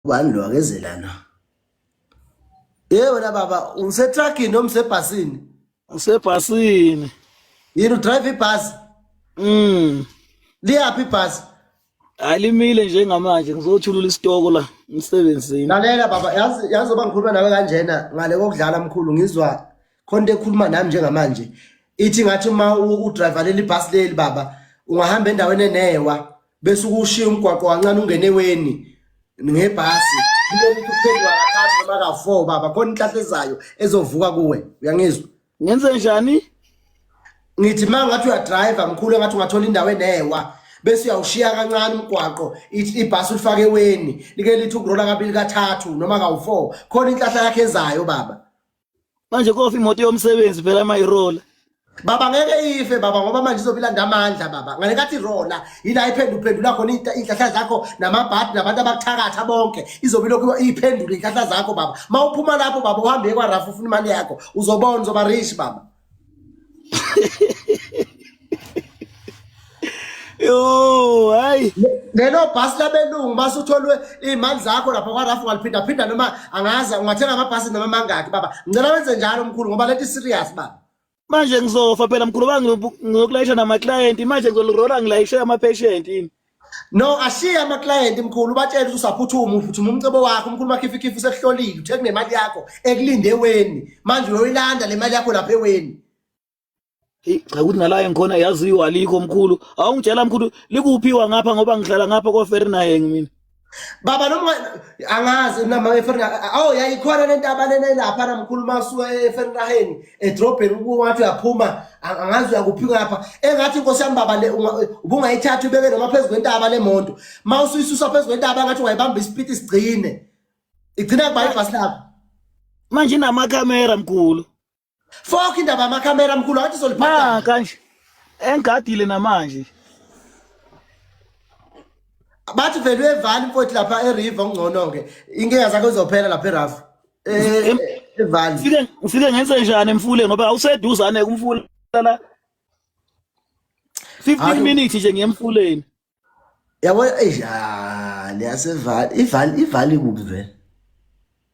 Ubani lo akeze lana? Yebo wena baba usetruckini noma usebhasini? Usebhasini. Yini udrive ibhasi? Liyaphi ibhasi? Alimile njengamanje ngizothulula isitoko la emsebenzini. Lalela baba yazi yazi oba ngikhuluma nawe kanjena ngale kokudlala mkhulu ngizwa khona into ekhuluma nami njengamanje. Ithi ngathi uma udriver leli bhasi leli baba ungahamba endaweni enewa bese ukushiya umgwaqo kancane ungene eweni ngebhasi libe lithi uphenduka kathathu noma ka-four baba khona inhlahla ezayo ezovuka kuwe uyangizwa Ngenze njani? Ngithi uma ngathi uyadrayiva mkhulu engathi ungathola indawo enewa bese uyawushiya kancane umgwaqo ibhasi ulifake eweni like lithi ukurola kabili kathathu noma kawu-four khona inhlahla yakhe ezayo baba. Manje kofa imoto yomsebenzi phela uma irola. Baba ngeke ife baba ngoba manje izobe ilanda amandla baba. Ngalekathi irola yila iphenduphendula khona iy'nhlahla zakho namabhadi nabantu abakuthakatha bonke izobe ilokhu iyiphendula iy'nhlahla zakho baba. Uma uphuma lapho baba uhambe kwaRafu ufuna imali yakho uzobona uzoba rich baba. Yo, hayi. Lelo bhasi labelungu masutholwe imali zakho lapha kwaRafu ungaliphinda phinda noma angazi ungathenga amabhasi noma mangaki baba. Ngicela wenze njalo mkhulu ngoba lento serious baba. Manje ngizofa phela mkhulu ba ngizokulayisha nama client manje ngizolirola ngilayishe ama patient yini. No ashiye ama client mkhulu ubatshele ukuthi usaphuthuma uphuthuma umcebo wakho mkhulu makhifikhifi usekuhlolile uthe kunemali yakho ekulinde eweni manje uyoyilanda le mali yakho lapha eweni. Hey cha ukuthi nala engikhona yaziwa alikho mkhulu. Awungitshela mkhulu likuphiwa ngapha ngoba ngihlala ngapha ko Fernayeng mina. Baba noma angazi nama eFernayeng awu yayikhona lentaba lena lapha namkhulu masuka eFernayeng edrobheni ukungathi uyaphuma angazi uyakuphi ngapha engathi inkosi yami baba le ubungayithatha ubeke noma phezu kwentaba le moto mawusuyisusa phezu kwentaba ngathi ungayibamba isipiti sigcine igcina kuba ibhasi lakho. Manje inamakhamera mkhulu. Fok indaba yamakhamera mkhulu athi soliphatha. Nanka nje. Engadile namanje. Bathi vele uyevali mfowethu lapha eRiver ungcono ke. Inkinga zakho izophela lapha eRafu. Eh evali. Ngifike ngifike ngenze njani emfuleni ngoba awuseduzane kumfula la. 15 minutes nje ngiyemfuleni. Yabo eish ah leyasevali ivali ivali kuphi vele?